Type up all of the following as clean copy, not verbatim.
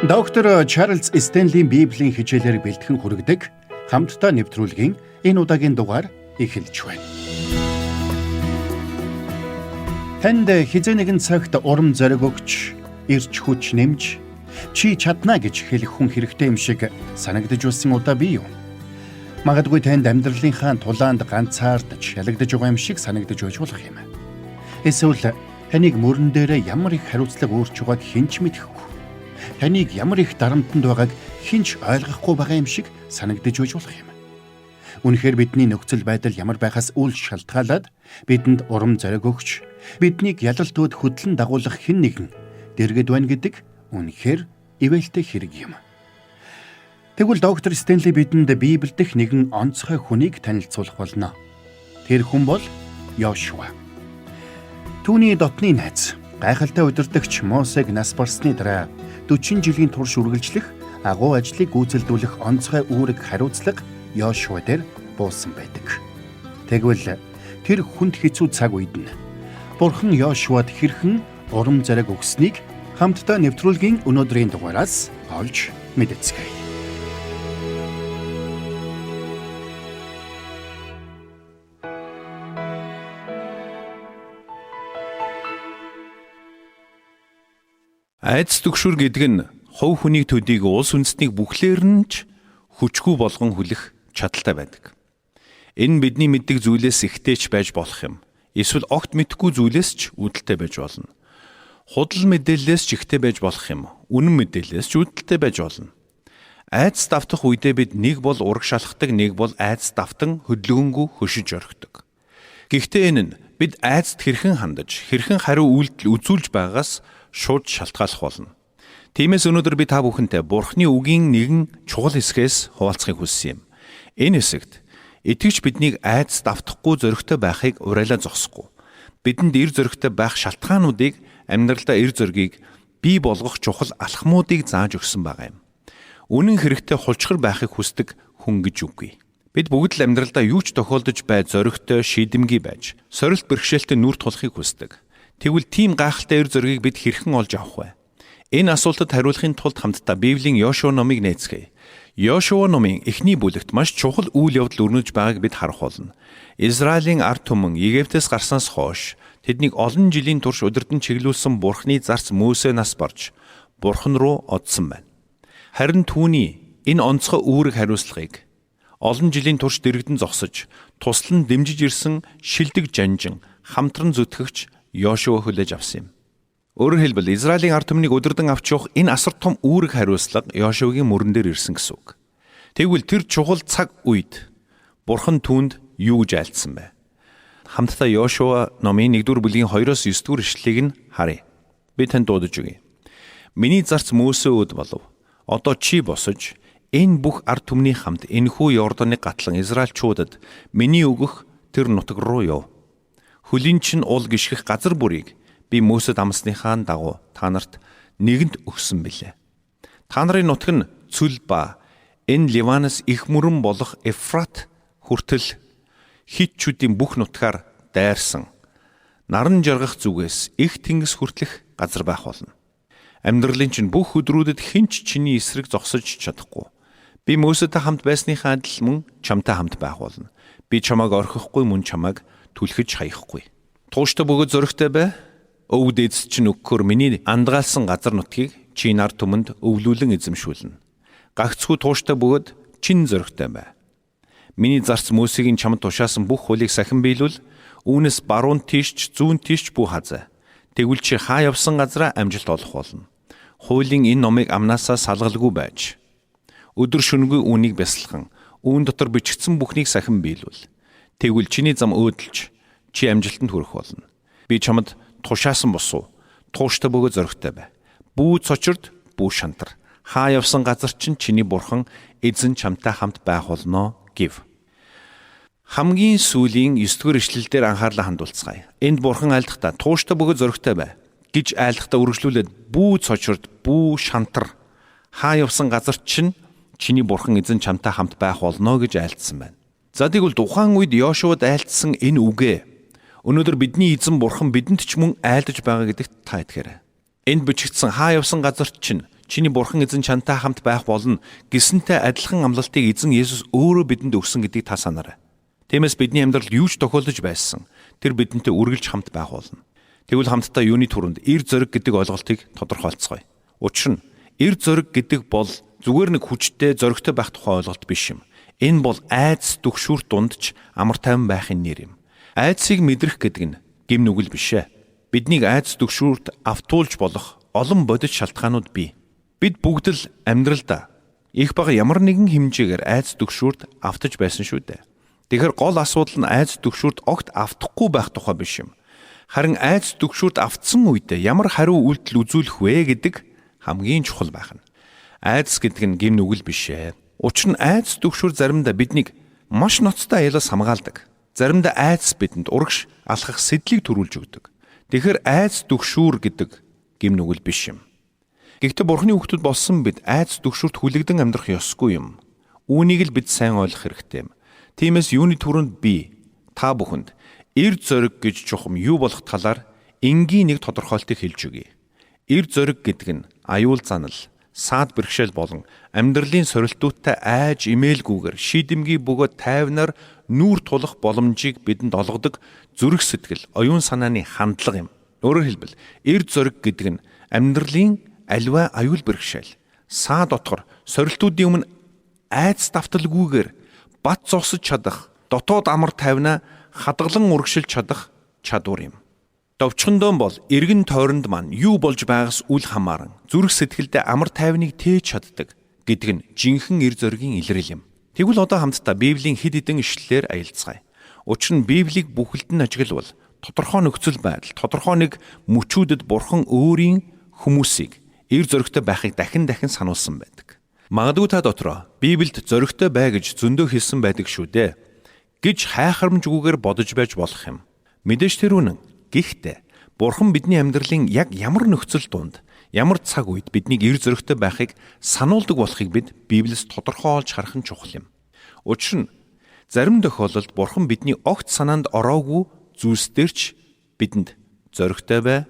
Доктор Чарлз Стенлийн Библийн хичээлээр бэлтгэн хүргэдэг хамтдаа нэвтрүүлгийн энэ удаагийн дугаар эхэлж байна. Танд хизээ нэгэн цагт урам зориг өгч, эрч хүч нэмж, чи чадна гэж хэлэх хүн хэрэгтэй юм шиг санагдаж байсан удаа бий юу? Магадгүй танд амьдралынхаа тулаанд ганцаардаж, ялагдаж байгаа юм шиг санагдаж байж болох юм. Эсвэл таныг мөрөн дээрээ ямар их хариуцлага өөрч байгааг хэн ч мэдэхгүй, таныг ямар их дарамтанд байгааг хэн ч ойлгохгүй байгаа юм шиг санагдаж байж болох юм. Үнэхээр бидний нөхцөл байдал ямар байхаас үл шалтгаалаад бидэнд урам зориг өгч, биднийг ялалтууд хөдлөн дагуулах хэн нэгэн дэргэд байна гэдэг үнэхээр ивэлтэй хэрэг юм. Тэгвэл доктор Стенли бидэнд Библиэд нэгэн онцгой хүнийг танилцуулах болно. Тэр хүн бол Йошуа. Түүний дотны найз, гайхалтай удирдагч Мосег нас барсны дараа 40 жилийн турш үргэлжлэх агуу ажлыг гүйцэлдүүлэх онцгой үүрэг хариуцлага Йошуа дээр буусан байдаг. Тэгвэл тэр хүнд хэцүү цаг үед нь Бурхан Йошуад хэрхэн урам зориг өгснийг хамтдаа нэвтрүүлгийн өнөөдрийн дугаараас олж мэдцгээе. Айдас түгшүүр гэдэг нь хувь хүнийг төдийг улс үндэстнийг бүхлээр нь ч хүчгүй болгон хүлэх чадaltaй байдаг. Энэ нь бидний мэддэг зүйлээс ихтэй ч байж болох юм. Эсвэл огт мэдэхгүй зүйлээс ч үүдэлтэй байж болно. Худал мэдээллээс ч ихтэй байж болох юм. Үнэн мэдээллээс ч үүдэлтэй байж болно. Айдас давтах үедээ бид нэг бол ураг шалхдаг, нэг бол айдас давтан хөдөлгөөнгүй хөшиж орхидог. Гэхдээ энэ нь бид айдасд хэрхэн хандаж, хэрхэн хариу үйлдэл үзүүлж байгаагаас шууд шалтгааллах болно. Тиймээс өнөөдөр би та бүхэнтэй Бурхны үгийн нэгэн чухал хэсгээс хуваалцахыг хүссэн юм. Энэ хэсэгт итгэгч биднийг айдас давтахгүй зоригтой байхыг уриалаа зогсохгүй. Бидэнд эр зоригтой байх шалтгаануудыг, амьдралдаа эр зоригийг бий болгох чухал алхмуудыг зааж өгсөн байгаа юм. Үнэн хэрэгтээ хулчгар байхыг хүсдэг хүн гэж үгүй. Бид бүгд л амьдралдаа юу ч тохиолдож бай зоригтой, шийдэмгий байж, сорилт бэрхшээлтэй нүүр тулахыг хүсдэг. Тэгвэл тийм гайхалтай эр зоригийг бид хэрхэн олж авах вэ? Энэ асуултад хариулахын тулд хамтдаа Библийн Йошуа номыг нээцгээе. Йошуа номын эхний бүлэгт маш чухал үйл явдал өрнөж байгааг бид харах болно. Израилийн ард түмэн Египтээс гарснаас хойш тэднийг олон жилийн турш удирдан чиглүүлсэн Бурхны зарц Мөсө нас барж Бурхан руу одсон байна. Харин түүний энэ онцгой үүрэг хариуцлагыг олон жилийн турш дэргэдэн зогсож туслан дэмжиж ирсэн шилдэг жанжин хамтран зүтгэгч Йошуа хүлээж авсан юм. Өөрөөр хэлбэл Израилийн ард түмнийг удирдан авч явах энэ асар том үүрэг хариуцлага Йошуагийн мөрөн дээр ирсэн гэсэн үг. Тэгвэл тэр чухал цаг үед Бурхан түүнд юу гэж айлтсан бэ? Хамтдаа Йошуа номын 1-р бүлгийн 2-оос 9-р ишлэлийг нь харъя. Би танд дуудаж өгье. Миний зарц Мөсө өд болов. Одоо чи босож энэ бүх ард түмний хамт энэхүү Йорданы гатлан Израильчуудад миний өгөх тэр нутаг руу яв. Хөлийн чинь уул гიშгэх газар бүрийг би Мөсөд амсныхаа дагуу та нарт нэгэнт өгсөн билээ. Та нарын нутаг нь цөл ба энэ Ливанаас их мөрөн болох Эфрат хүртэл хитчүүдийн бүх нутгаар дайрсан наран жаргах зүгээс их тэнгис хүртэлх газар байх болно. Амьдралын чинь бүх өдрүүдэд хэн ч чиний эсрэг зогсож чадахгүй. Би Мөсөтэй хамт байсныхаа адил мөн чамтай хамт байх болно. Би чамайг орхихгүй мөн чамайг түлхэж хаяхгүй. Тууштай бөгөөд зоригтой бай. Өвд эз чинь өгөхөөр миний андгаалсан газар нутгийг чи нар түмэнд өвлүүлэн эзэмшүүлнэ. Гагцхүү тууштай бөгөөд чин зоригтой бай. Миний зарц Мөсегийн чамд тушаасан бүх хуулийг сахин биелүүл. Үүнээс баруун тийшч зүүн тийшч бүү хазай. Тэгвэл чи хаа явсан газараа амжилт олох болно. Хуулийн энэ номыг амнаасаа салгалгүй байж өдөр шөнөгүй үүнийг бясалхан үүн дотор бичигдсэн бүхнийг сахин биелүүл. Тэгвэл чиний зам өөдөлж чи амжилтанд хүрэх болно. Би чамд тушаасан босуу. Тууштай бөгөөд зоригтой бай. Бүү цочирд, бүү шантар. Хаа явсан газар чинь чиний бурхан эзэн чамтай хамт байх болно гэв. Хамгийн сүүлийн 9-р ишлэл дээр анхаарлаа хандуулцгаая. Энд бурхан айлдахдаа тууштай бөгөөд зоригтой бай гэж айлдахдаа үргэлжлүүлээд бүү цочирд, бүү шантар. Хаа явсан газар чинь чиний бурхан эзэн чамтай хамт байх болно гэж айлдсан байна. За тэгвэл тухайн үед Йошуад айлдсан энэ үгээ өнөөдөр бидний эзэн бурхан бидэнд ч мөн айлдаж байгаа гэдэгт та итгээрэй. Энд бичигдсэн хаа явсан газар чинь Чиний Бурхан эзэн чамтай хамт байх болно гэсэнтэй адилхан амлалтыг эзэн Есүс өөрөө бидэнд өгсөн гэдгийг та санаарай. Тиймээс бидний амьдралд юу ч тохиолдож байсан тэр бидэнтэй үргэлж хамт байх болно. Тэгвэл хамтдаа юуны түрүүнд эр зориг гэдэг ойлголтыг тодорхойлцгоё. Учир нь эр зориг гэдэг бол зүгээр нэг хүчтэй зоригтой байх тухай ойлголт биш юм. Энэ бол айдас түгшүүр дунд ч амар тайван байхын нэр юм. Айдсыг мэдрэх гэдэг нь гим нүгэл биш ээ. Биднийг айдас түгшүүрт автуулж болох олон бодит шалтгаанууд бий. Бид бүгд л амьдралдаа их бага ямар нэгэн хэмжээгээр айдас түгшүүрт автаж байсан шүү дээ. Тэгэхээр гол асуудал нь айдас түгшүүрт огт автахгүй байх тухай биш юм. Харин айдас түгшүүрт автсан үедээ ямар хариу үйлдэл үзүүлэх вэ гэдэг хамгийн чухал байх нь. Айдас гэдэг нь гим нүгэл биш ээ. Учир нь айдас түгшүүр заримдаа биднийг маш ноцтой аюулаас хамгаалдаг. Заримдаа айдас бидэнд урагш алхах сэдлийг төрүүлж өгдөг. Тэгэхээр айдас түгшүүр гэдэг гим нүгэл биш юм. Гэхдээ Бурхны хүүхдүүд болсон бид айдас түгшүүрт хүлэгдэн амьдрах ёсгүй юм. Үүнийг л бид сайн ойлгох хэрэгтэй юм. Тиймээс юуны түрүүнд би та бүхэнд эр зориг гэж чухам юу болох талаар энгийн нэг тодорхойлтыг хэлж өгье. Эр зориг гэдэг нь аюул занал, саад бэрхшээл болон амьдралын сорилтуудтай айж имээлгүйгээр шийдэмгий бөгөөд тайвнаар нүүр тулах боломжийг бидэнд олгодог зүрх сэтгэл, оюун санааны хандлага юм. Өөрөөр хэлбэл, эр зориг гэдэг нь амьдралын аливаа аюул бэрхшээл, саад дотгор сорилтуудын өмнө айдас давталгүйгээр бат зогсож чадах, дотоод амар тайвнаа хадгалан урагшилж чадах чадвар юм. Товчхондоо бол эргэн тойронд маань юу болж байгаас үл хамааран зүрх сэтгэлдээ амар тайвныг тээж чаддаг гэдэг нь жинхэнэ эр зоригийн илрэл юм. Тэгвэл одоо хамтдаа Библийн хэд хэдэн ишлэлээр аялцгаая. Учир нь Библийг бүхэлд нь ажиглавал тодорхой нөхцөл байдал, тодорхой нэг мөчүүдэд Бурхан өөрийн хүмүүсийг эр зоригтой байхыг дахин дахин сануулсан байдаг. Магадгүй та дотроо Библиэд зоригтой бай гэж зөндөө хэлсэн байдаг шүү дээ гэж хайхрамжгүйгээр бодож байж болох юм. Мэдээж тэр үнэн. Гэхдээ Бурхан бидний амьдралын яг ямар нөхцөл дунд, ямар цаг үед биднийг эр зоригтой байхыг сануулдаг болохыг бид Библиэс тодорхой олж харах нь чухал юм. Учир нь зарим тохиолдолд Бурхан бидний огт санаанд ороогүй зүйлс дээр ч бидэнд зоригтой бай,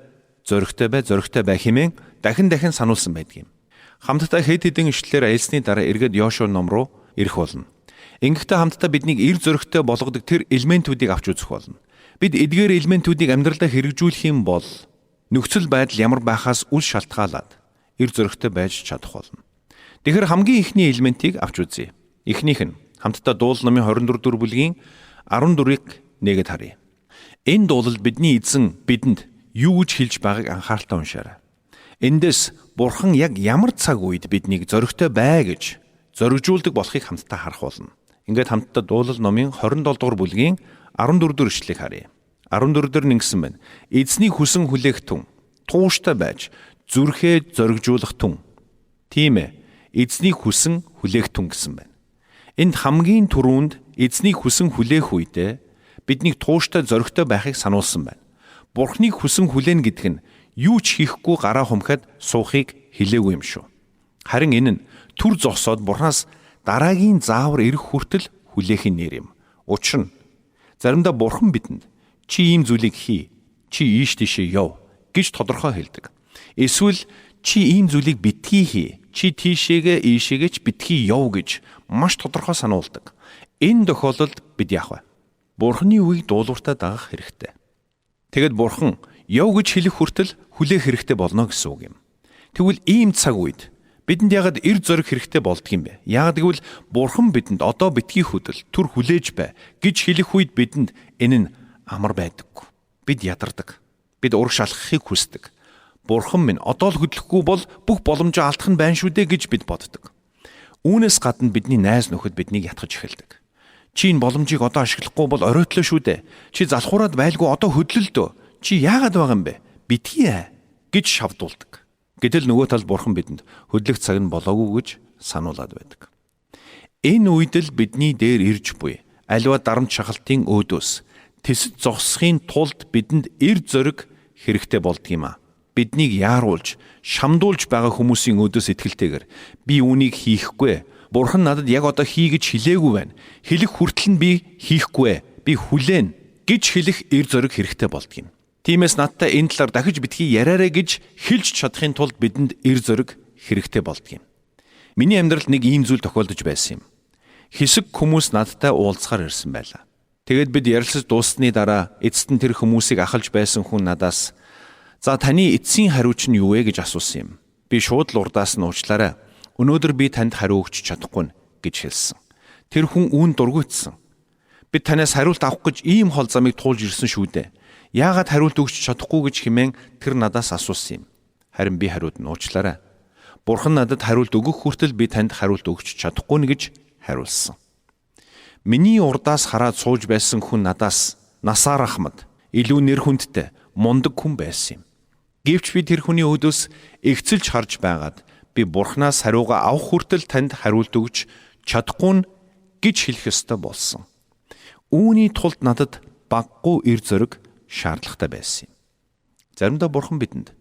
зоригтой бай, зоригтой бай хэмээн дахин дахин сануулсан байдаг юм. Хамтдаа хэд хэдэн ишлэлээр аялсны дараа эргээд Йошуа ном руу ирэх болно. Ингэхдээ хамтдаа биднийг эр зоригтой болгодог тэр элементүүдийг авч үзэх болно. Бид эдгээр элементүүдийг амьдралдаа хэрэгжүүлэх юм бол нөхцөл байдал ямар байхаас үл шалтгаалаад эр зоригтой байж чадах болно. Тэгэхээр хамгийн эхний элементийг авч үзье. Эхнийх нь хамтдаа Дуулал номын 24 дугаар бүлгийн 14-ыг нээгээд харъя. Энэ дуулал бидний эзэн бидэнд юу гэж хэлж байгааг анхааралтай уншаарай. Эндээс Бурхан яг ямар цаг үед биднийг зоригтой бай гэж зоригжуулдаг болохыг хамтдаа харах болно. Ингээд хамтдаа Дуулал номын 27 дугаар бүлгийн 14 дугаар ишлэлийг харъя. 14 дээр нэгсэн байна. Эзнийг хүсэн хүлээх түн, тууштай байж зүрхээ зоригжуулах түн. Тийм ээ, эзнийг хүсэн хүлээх түн гэсэн байна. Энд хамгийн түрүүнд эзнийг хүсэн хүлээх үедээ биднийг тууштай зоригтой байхыг сануулсан байна. Бурхныг хүсэн хүлээн гэдэг нь юу ч хийхгүй гараа хумхад суухыг хэлээгүй юм шүү. Харин энэ нь түр зогсоод Бурханаас дараагийн заавар ирэх хүртэл хүлээхийн нэр юм. Учир нь заримдаа Бурхан бидэнд чи ийм зүйлийг хий, чи ийш тийшээ яв гэж тодорхой хэлдэг. Эсвэл чи ийм зүйлийг битгий хий, чи тийшээгээ ийшээгээ ч битгий яв гэж маш тодорхой сануулдаг. Энэ тохиолдолд бид яах вэ? Бурханы үгийг дуулууртаа дагах хэрэгтэй. Тэгэд Бурхан яв гэж хэлэх хүртэл хүлээх хэрэгтэй болно гэсэн үг юм. Тэгвэл ийм цаг үед бидэнд ягаад эр зориг хэрэгтэй болдго юм бэ? Яагаад гэвэл Бурхан бидэнд одоо битгий хөдөл, түр хүлээж бай гэж хэлэх үед бидэнд энэ нь амар байдаггүй. Бид ядардаг. Бид урагш алхахыг хүсдэг. Бурхан минь одоо л хөдлөхгүй бол бүх боломжоо алдах нь байна шүү дээ гэж бид боддог. Үүнээс гадна бидний найз нөхөд биднийг ятгах эхэлдэг. Чи энэ боломжийг одоо ашиглахгүй бол оройтлоо шүү дээ. Чи залхуураад байлгүй одоо хөдлөл дөө. Чи яагаад байгаа юм бэ? Битгий ээ гэж шавдуулдаг. Гэтэл нөгөө тал Бурхан бидэнд хөдлөх цаг нь болоогүй гэж сануулад байдаг. Энэ үед л бидний дээр ирж буй аливаа дарамт шахалтын өөдөөс тэсэж зогсохын тулд бидэнд эр зориг хэрэгтэй болдго юм а. Биднийг яаруулж, шамдуулж байгаа хүмүүсийн өөдөөс итгэлтэйгээр би үүнийг хийхгүй. Бурхан надад яг одоо хий гэж хэлээгүй байна. Хэлэх хүртэл нь би хийхгүй. Би хүлээн гэж хэлэх эр зориг хэрэгтэй болдго юм. Тиймээс надтай энэ талаар дахиж битгий яриарай гэж хэлж чадахын тулд бидэнд эр зориг хэрэгтэй болдог юм. Миний амьдралд нэг ийм зүйл тохиолдож байсан юм. Хэсэг хүмүүс надтай уулзахаар ирсэн байлаа. Тэгээд бид ярилцаж дууссаны дараа эцэст нь тэр хүмүүсийг ахалж байсан хүн надаас "За, таны эцсийн хариу чинь юу вэ?" гэж асуусан юм. Би шууд л урдаас нь "Уучлаарай. Өнөөдөр би танд хариу өгч чадахгүй" гэж хэлсэн. Тэр хүн үүнд дургүйцсэн. "Бид танаас хариулт авах гэж ийм хол замыг туулж ирсэн шүү дээ. Яагаад хариулт өгч чадахгүй?" гэж хэмээн тэр надаас асуусан юм. Харин би хариуд нь "Уучлаарай. Бурхан надад хариулт өгөх хүртэл би танд хариулт өгч чадахгүй" гэж хариулсан. Миний урдаас хараад сууж байсан хүн надаас насаар ахмад, илүү нэр хүндтэй, мундаг хүн байсан юм. Гэвч би тэр хүний өөдөөс эгцэлж харж байгаад "Би Бурханаас хариугаа авах хүртэл танд хариулт өгч чадахгүй" гэж хэлэх ёстой болсон. Үүний тулд надад багагүй эр зориг шаардлагатай байсан юм. Заримдаа Бурхан бидэнд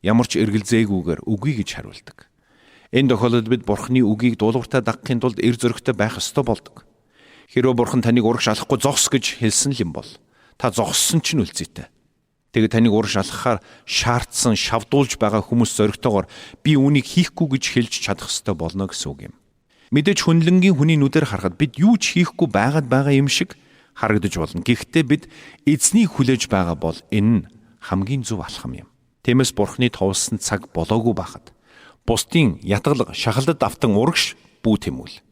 ямар ч эргэлзээгүйгээр үгүй гэж хариулдаг. Энэ тохиолдолд бид Бурханы үгийг дуулууртай дагахын тулд эр зоригтой байх ёстой болдог. Хэрвээ Бурхан таныг урагш алхахгүй зогс гэж хэлсэн л юм бол та зогссон чинь үлзийтэй. Тэгээд таныг урагш алхахаар шаардсан, шавдуулж байгаа хүмүүс зоригтойгоор би үүнийг хийхгүй гэж хэлж чадах ёстой болно гэсэн үг юм. Мэдээж хөндлөнгийн хүний нүдээр харахад бид юу ч хийхгүй байгаад байгаа юм шиг харагдаж болно. Гэхдээ бид эзнийг хүлээж байгаа бол энэ нь хамгийн зөв алхам юм. Тиймээс Бурхны товлсон цаг болоогүй байхад бусдын ятгалаг, шахалдад автан урагш бүү тэмүүл.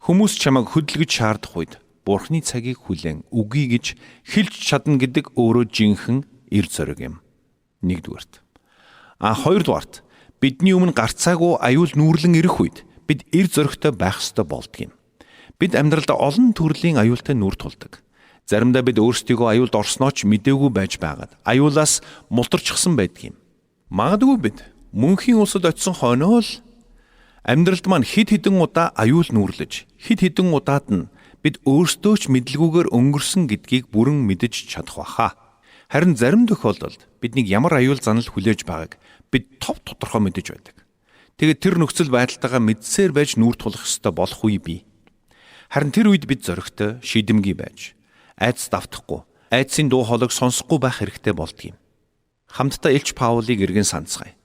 Хүмүүс чамайг хөдөлгөж шаардах үед Бурхны цагийг хүлээн үгүй гэж хэлж чадна гэдэг өөрөө жинхэнэ эр зориг юм. Нэгдүгээрт. Хоёрдугаарт, бидний өмнө гарцаагүй аюул нүүрлэн ирэх үед бид эр зоригтой байх ёстой болдог юм. Бид амьдралд олон төрлийн аюултай нүүр тулдаг. Заримдаа бид өөрсдийгөө аюулд орсноо ч мдээгүй байж байгаад аюулаас мултарчихсан байдаг юм. Магадгүй бид мөнхийн улсад очисон хойноо л амьдралд маань хэд хэдэн удаа аюул нүүрлэж, хэд хэдэн удаад нь бид өөрсдөө ч мэдлгүйгээр өнгөрсөн гэдгийг бүрэн мэдэж чадах байхаа. Харин зарим тохиолдолд биднийг ямар аюул занал хүлээж байгааг бид тов тодорхой мэдэж байдаг. Тэгээд тэр нөхцөл байдалтайгаа мэдсээр байж нүүр тулах ёстой болох үе бий. Харин тэр үед бид зоригтой, шийдэмгий байж, айдас давтахгүй, айдсын дуу хоолойг сонсохгүй байх хэрэгтэй болдог юм. Хамтдаа Элч Паулыг эргэн санацгаая.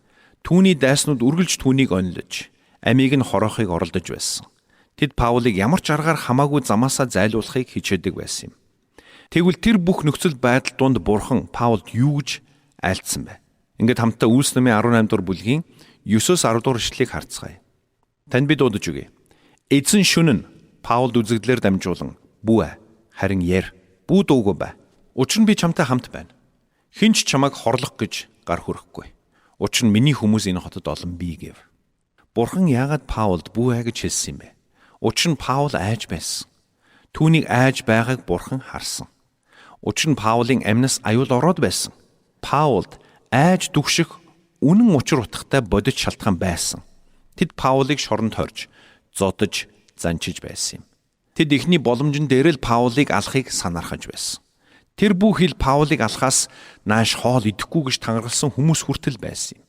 Түүний дайснууд үргэлж түүнийг онилож, амийг нь хороохыг оролдож байсан. Тэд Паулыг ямар ч аргаар хамаагүй замаасаа зайлуулахыг хичээдэг байсан юм. Тэгвэл тэр бүх нөхцөл байдал дунд Бурхан Паулд юу гэж айлдсан бэ? Ингээд хамтдаа Үйлс номын 18 дугаар бүлгийн 9-оос 10 дугаар ишлэлийг харцгаая. Танд би дуудаж өгье. Эзэн шөнө нь Паулд үзэгдлээр дамжуулан "Бүү ай, харин яар. Бүү дуугүй бай. Учир нь би чамтай хамт байна. Хэн ч чамайг хорлох гэж гар хүрэхгүй. Учир нь миний хүмүүс энэ хотод олон бий" гэв. Бурхан яагаад Паулд бүү ай гэж хэлсэн юм бэ? Учир нь Паул айж байсан. Түүнийг айж байгааг Бурхан харсан. Учир нь Паулын амнаас аюул ороод байсан. Паулд айж дүгших үнэн учир утгатай бодит шалтгаан байсан. Тэд Паулыг шоронд хорж, зодож, занчиж байсан юм. Тэд эхний боломжон дээр л Паулыг алахыг санаархаж байсан. Тэр бүх хил Паулыг алахаас нааш хоол идэхгүй гэж тангаралсан хүмүүс хүртэл байсан юм.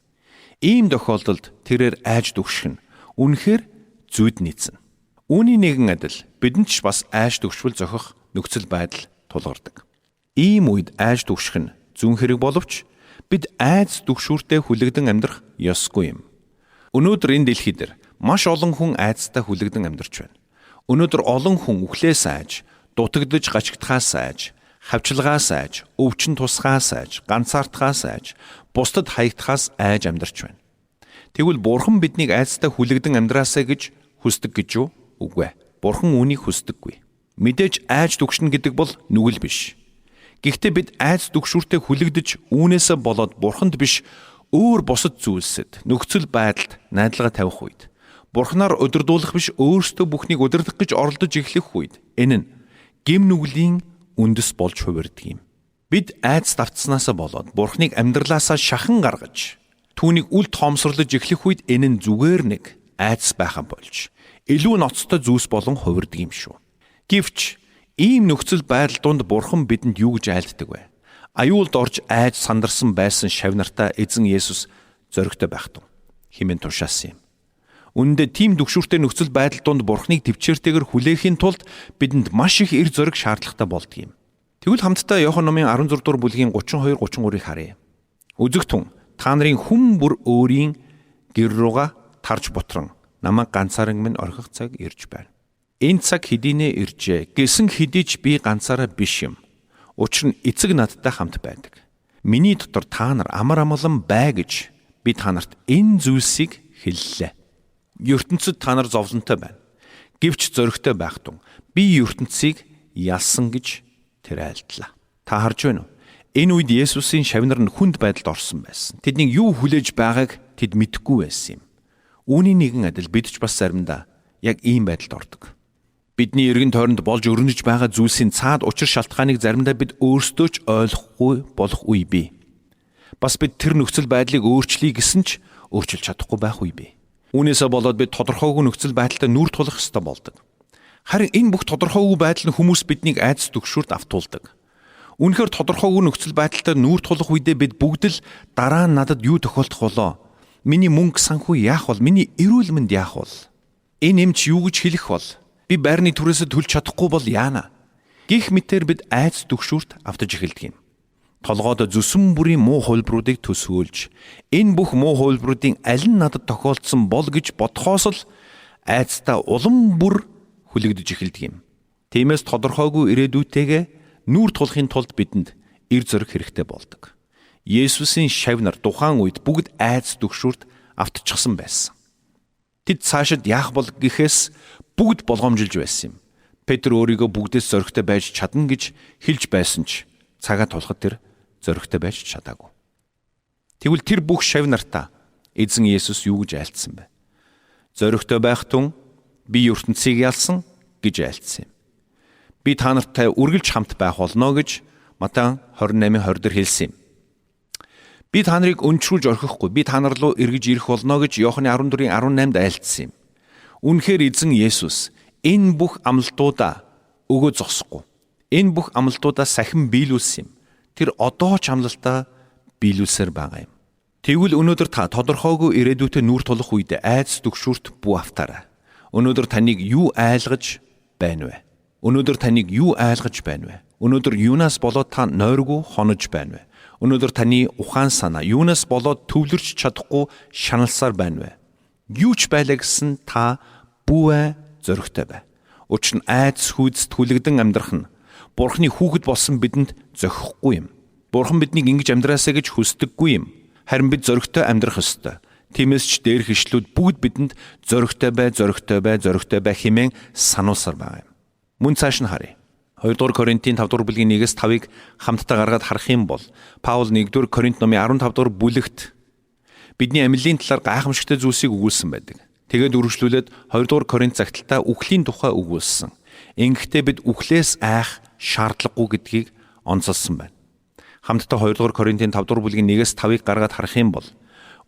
Ийм тохиолдолд тэрээр айж дүгших нь үнэхээр зүйд нийцнэ. Үүний нэгэн адил бидэнд ч бас айж дүгшвэл зохих нөхцөл байдал тулгардаг. Ийм үед айж дүгших нь зүүн хэрэг боловч бид айдас түгшүүртэй хүлэгдэн амьдрах ёсгүй юм. Өнөөдөр энэ дэлхий дээр маш олон хүн айдастай хүлэгдэн амьдарч байна. Өнөөдөр олон хүн үхлээс айж, дутагдаж гачигдахаас айж, хавчлагаас айж, өвчин тусгаас айж, ганцаардахаас айж, бусдад хаягдахаас айж амьдарч байна. Тэгвэл Бурхан биднийг айдастай хүлэгдэн амьдраасай гэж хүсдэг гэж юу? Үгүй ээ. Бурхан үүнийг хүсдэггүй. Мэдээж айж түгшнэ гэдэг бол нүгэл биш. Гэхдээ бид айдас түгшүүртэй хүлэгдэж үүнээсээ болоод Бурханд биш өөр бусад зүйлсэд, нөхцөл байдалд найдлага тавих үед, Бурханаар удирдуулах биш өөрсдөө бүхнийг удирдах гэж оролдож эхлэх үед энэ нь гэм нүглийн үндэс болж хувирдаг юм. Бид айдас давтснаасаа болоод Бурханыг амьдралаасаа шахан гаргаж түүнийг үл тоомсорлож эхлэх үед энэ нь зүгээр нэг айдас байхаа болж илүү ноцтой зүйлс болон хувирдаг юм шүү. Гэвч ийм нөхцөл байдал донд Бурхан бидэнд юу гэж айлддаг вэ? Аюулд орж айж сандарсан байсан шавь нартаа эзэн Есүс зоригтой байх тун хэмээн тушаасан юм. Үнэндээ тийм түгшүүртэй нөхцөл байдал донд Бурханыг тэвчээртэйгээр хүлээхийн тулд бидэнд маш их эр зориг шаардлагатай болдог юм. Тэгвэл хамтдаа Иохан номын 16 дугаар бүлгийн 32 33-ыг харъя. Үзэгтэн та нарын хүн бүр өөрийн гэр рүүгээ тарж бутран намайг ганцааран минь орхих цаг ирж байна. Энэ цаг хэдийнэ иржээ. Гэсэн хэдий ч би ганцаараа биш юм. Учир нь эцэг надтай хамт байдаг. Миний дотор та нар амар амгалан бай гэж би та нарт энэ зүйлсийг хэллээ. Ертөнцид та нар зовлонтой байна. Гэвч зоригтой байх тун би ертөнцийг ялсан гэж тэр айлтлаа. Та харж байна уу? Энэ үед Есүсийн шавнар нь хүнд байдалд орсон байсан. Тэднийг юу хүлээж байгааг тэд мэдэхгүй байсан юм. Үүний нэгэн адил бид ч бас заримдаа яг ийм байдалд ордог. Бидний эргэн тойронд болж өрнөж байгаа зүйлсийн цаад учир шалтгааныг заримдаа бид өөрсдөө ч ойлгохгүй болох үе бий. Бас бид тэр нөхцөл байдлыг өөрчлөе гэсэн ч өөрчилж чадахгүй байх үе бий. Үүнээсээ болоод бид тодорхойгүй нөхцөл байдалтай нүүр тулах ёстой болдог. Харин энэ бүх тодорхойгүй байдал нь хүмүүс биднийг айдас түгшүүрт автуулдаг. Үнэхээр тодорхойгүй нөхцөл байдалтай нүүр тулах үедээ бид бүгд л дараа нь надад юу тохиолдох болоо? Миний мөнгө санхүү яах бол? Миний эрүүл мэнд яах бол? Энэ эмч юу гэж хэлэх бол? Би байрны түрээсээ төлж чадахгүй бол яана? Гэх мэтээр бид айдас түгшүүрт автаж эхэлдэг юм. Толгойд зүсэн бүрийн муу хувилбаруудыг төсөөлж, энэ бүх муу хувилбаруудын аль нь надад тохиолдсон бол гэж бодхоос л айдастаа улам бүр хүлэгдэж эхэлдэг юм. Тиймээс тодорхойгүй ирээдүйтэйгээ нүүр тулахын тулд бидэнд эр зориг хэрэгтэй болдог. Есүсийн шавь нар тухайн үед бүгд айдас түгшүүрт автчихсан байсан. Тэд цаашид яах бол гэхээс бүгд болгоомжилж байсан юм. Петр өөрийгөө бүгдээс зоригтой байж чадна гэж хэлж байсан ч цагаа тулахад тэр зоригтой байж чадаагүй. Тэгвэл тэр бүх шавь нартаа эзэн Есүс юу гэж айлтсан бэ? Зоригтой байх тун би ертөнцийг ялсан гэж айлтсан юм. Би та нартай үргэлж хамт байх болно гэж Матай 28:20 дээр хэлсэн юм. Би та нарыг өнчрүүлж орхихгүй. Би та нар руу эргэж ирэх болно гэж Иохны 14:18-д айлтсан юм. Үнэхээр эзэн Есүс энэ бүх амлалтуудаа өгөө зогсохгүй. Энэ бүх амлалтуудаа сахин биелүүлсэн юм. Тэр одоо ч амлалтаа биелүүлсээр байгаа юм. Тэгвэл өнөөдөр та тодорхойгүй ирээдүйтэй нүүр тулах үед айдас түгшүүрт бүү автаарай. Өнөөдөр таныг юу айлгаж байна вэ? Өнөөдөр таныг юу айлгаж байна вэ? Өнөөдөр юунаас болоод та нойргүй хонож байна вэ? Өнөөдөр таны ухаан санаа юунаас болоод төвлөрч чадахгүй шаналсаар байна вэ? Юу ч байлаа гэсэн та бүү зоригтой бай. Учир нь айдас хүйдэст хүлэгдэн амьдрах нь Бурхны хүүхэд болсон бидэнд зохихгүй юм. Бурхан биднийг ингэж амьдраасаа гэж хүсдэггүй юм. Харин бид зоригтой амьдрах ёстой. Тиймээс ч дээрх ишлүүд бүгд бидэнд зоригтой бай, зоригтой бай, зоригтой бай хэмээн сануулсаар байгаа юм. Мөн цааш нь харъя. 2 дугаар Коринтын 5 дугаар бүлгийн 1-ээс 5-ыг хамтдаа гаргаад харах юм бол Паул 1 дугаар Коринт номын 15 дугаар бүлэгт бидний амьллын талаар гайхамшигтай зүйлсийг өгүүлсэн байдаг. Тэгээд үргэлжлүүлээд 2 дугаар Коринт загталтаа үхлийн тухай өгүүлсэн. Ингэхдээ бид үхлээс айх шаардлагагүй гэдгийг онцолсон байна. Хамтдаа 2 дугаар Коринтын 5 дугаар бүлгийн 1-ээс 5-ыг гаргаад харах юм бол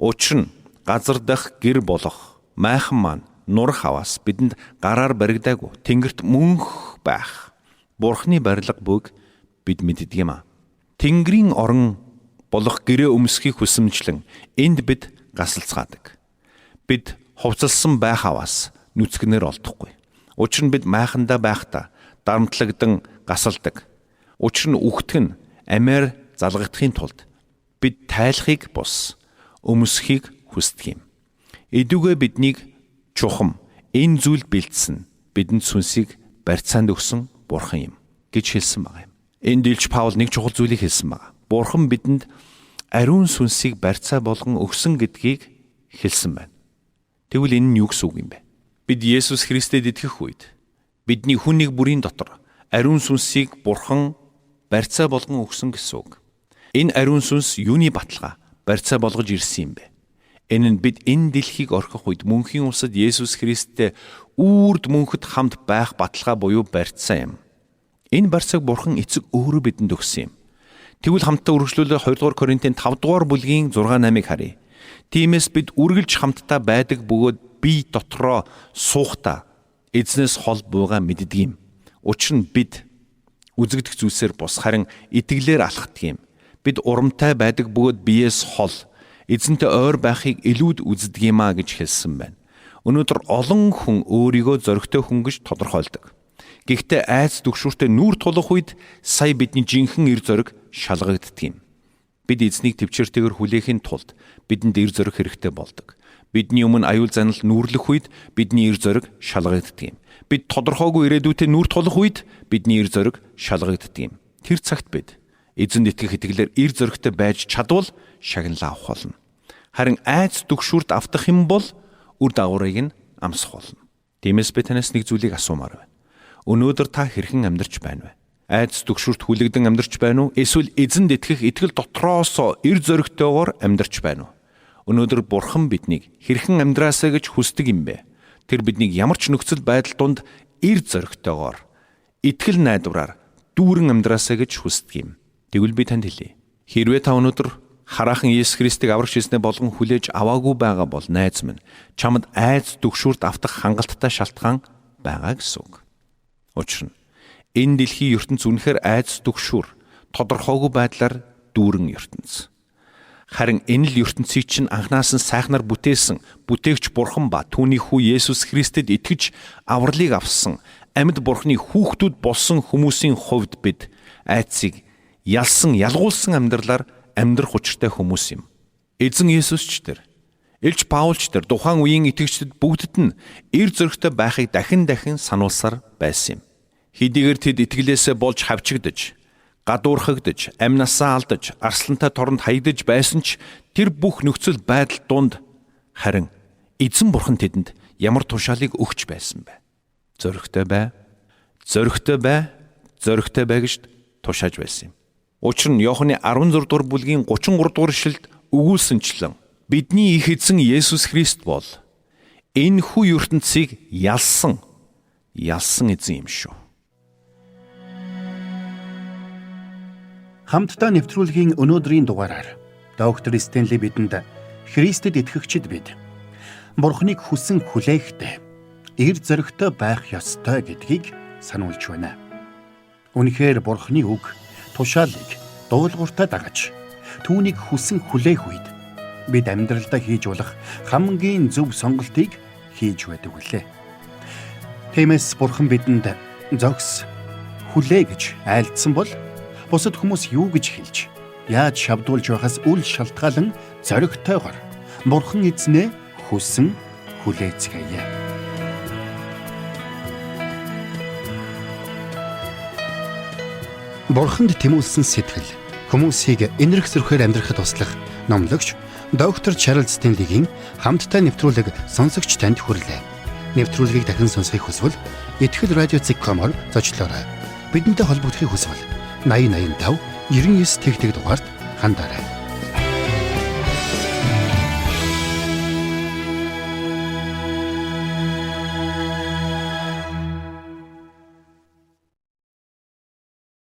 учир нь газар дах гэр болох майхан маань нурах аваас бидэнд гараар баригдаагүй тэнгэрт мөнх байх Бурхны барилга бүг бид мэддэг юм а. Тэнгэрийн орон болох гэрээ өмсөхийг хүсэмжлэн энд бид гасалцгаадаг. Бид хувцалсан байх аваас нүцгэнээр олдохгүй. Учир нь бид майхандаа байхдаа дарамтлагдан гасалдаг. Учир нь үхтгэн нь амиар залгагдахын тулд бид тайлахыг бус өмсөхийг хүсдэг юм. Эдүгэ биднийг чухам энэ зүйл бэлдсэн бидэнд сүнсийг барьцаанд өгсөн бурхан юм гэж хэлсэн байгаа юм. Энд Илч Паул нэг чухал зүйлийг хэлсэн байгаа. Бурхан бидэнд ариун сүнсийг барьцаа болгон өгсөн гэдгийг хэлсэн байна. Тэгвэл энэ нь юу гэсэн үг юм бэ? Бид Есүс Христэд итгэх үед бидний хүн нэг бүрийн дотор ариун сүнсийг Бурхан барьцаа болгон өгсөн гэсэн үг. Энэ ариун сүнс юуны баталгаа барьцаа болгож ирсэн юм бэ? Энэ нь бид энэ дэлхийг орхих үед мөнхийн улсад Есүс Христтэй үрд мөнхөд хамт байх баталгаа буюу барьцаа юм. Энэ барьцааг Бурхан эцэг өөрөө бидэнд өгсөн юм. Тэгвэл хамтдаа үргэлжлүүлээ 2 дугаар Коринтын 5 дугаар бүлгийн 6-8-ыг харъя. Тиймээс бид үргэлж хамтдаа байдаг бөгөөд бие дотроо суухдаа эзнээс хол буугаа мэддэг юм. Учир нь бид үзэгдэх зүйлсээр бус харин итгэлээр алхдаг юм. Бид урамтай байдаг бөгөөд биеэс хол эзэнтэй ойр байхыг илүүд үздэг юм а гэж хэлсэн байна. Өнөөдөр олон хүн өөрийгөө зоригтой хүн гэж тодорхойлдог. Гэхдээ айц түгшүүртэй нүүр тулах үед сая бидний жинхэнэ эр зориг шалгагддаг юм. Бид эзнийг төвчээртэйгээр хүлээхийн тулд бидэнд эр зориг хэрэгтэй болдог. Бидний өмнө аюул занал нүүрлэх үед бидний эр зориг шалгагддаг юм. Бид тодорхойгүй ирээдүйтэй нүүр тулах үед бидний эр зориг шалгагддаг юм. Тэр цагт бид эзэнд итгэх итгэлээр эр зоригтой байж чадвал шагналаа авах болно. Харин айц түгшүүрт автах юм бол үр дагаврыг нь амсах болно. Тиймээс би танаас нэг зүйлийг асуумаар байна. Өнөөдөр та хэрхэн амьдарч байна вэ? Айц түгшүүрт хүлэгдэн амьдарч байна уу? Эсвэл эзэнд итгэх итгэл дотроос эр зоригтойгоор амьдарч байна уу? Өнөөдөр Бурхан биднийг хэрхэн амьдраасаа гэж хүсдэг юм бэ? Тэр биднийг ямар ч нөхцөл байдал донд эр зоригтойгоор итгэл найдвараар дүүрэн амьдраасаа гэж хүсдэг юм. Тэгвэл би танд хэлье. Хэрвээ та өнөөдөр хараахан Есүс Христийг аврагч эзнээ болгон хүлээж аваагүй байгаа бол найз минь, чамд айц түгшүүрт автах хангалттай шалтгаан байгаа гэсэн үг. Учир нь энэ дэлхийн ертөнц үнэхээр айц түгшүүр, тодорхойгүй байдлаар дүүрэн ертөнц. Харин энэ л ертөнцийг чинь анханаас нь сайхнаар бүтээсэн бүтээгч Бурхан ба түүний хүү Есүс Христэд итгэж авралыг авсан амьд Бурханы хүүхдүүд болсон хүмүүсийн хувьд бид айцыг ялсан, ялгуулсан амьдралаар амьдрах учиртай хүмүүс юм. Эзэн Есүс ч тэр, Элч Паул ч тэр тухайн үеийн итгэгчдэд бүгдэд нь эр зоригтой байхыг дахин дахин сануулсаар байсан юм. Хэдийгээр тэд итгэлээсээ болж хавчигдаж, гадуурхагдаж, амь насаа алдаж, арслантай торонд хаягдаж байсан ч тэр бүх нөхцөл байдал дунд харин эзэн бурхан тэдэнд ямар тушаалыг өгч байсан бэ? Зоригтой бай, зоригтой бай, зоригтой бай гэж тушааж байсан юм. Учир нь Иохны 16 дугаар бүлгийн 33 дугаар ишлэлд өгүүлсэнчлэн бидний их эзэн Есүс Христ бол энэ хүү ертөнцийг ялсан эзэн юм шүү. Хамтдаа нэвтрүүлгийн өнөөдрийн дугаараар доктор Стенли бидэнд Христэд итгэгчид бид Бурханыг хүсэн хүлээхдээ эр зоригтой байх ёстой гэдгийг сануулж байна. Үнэхээр Бурханы үг тушаалыг дуулууртай дагаж түүнийг хүсэн хүлээх үед бид амьдралдаа хийж болох хамгийн зөв сонголтыг хийж байдаг үлээ. Тиймээс Бурхан бидэнд зогс хүлээ гэж айлдсан бол бусад хүмүүс юу гэж хэлж, яаж шавдуулж байхаас үл шалтгаалan зоригтойгоор Бурхан эзнээ хүсэн хүлээцгээе. Бурханд тэмүүлсэн сэтгэл хүмүүсийг энэрх зөрхөөр амьдрахад туслах номлогч доктор Чарлз Стенлигийн хамттай нэвтрүүлэг сонсогч танд хүрлээ. Нэвтрүүлгийг дахин сонсохыг хүсвэл итгэл радио.com-оор зочлоорой. Бидэнтэй холбогдохыг хүсвэл 8085 99 тэгтэг дугаард хандаарай.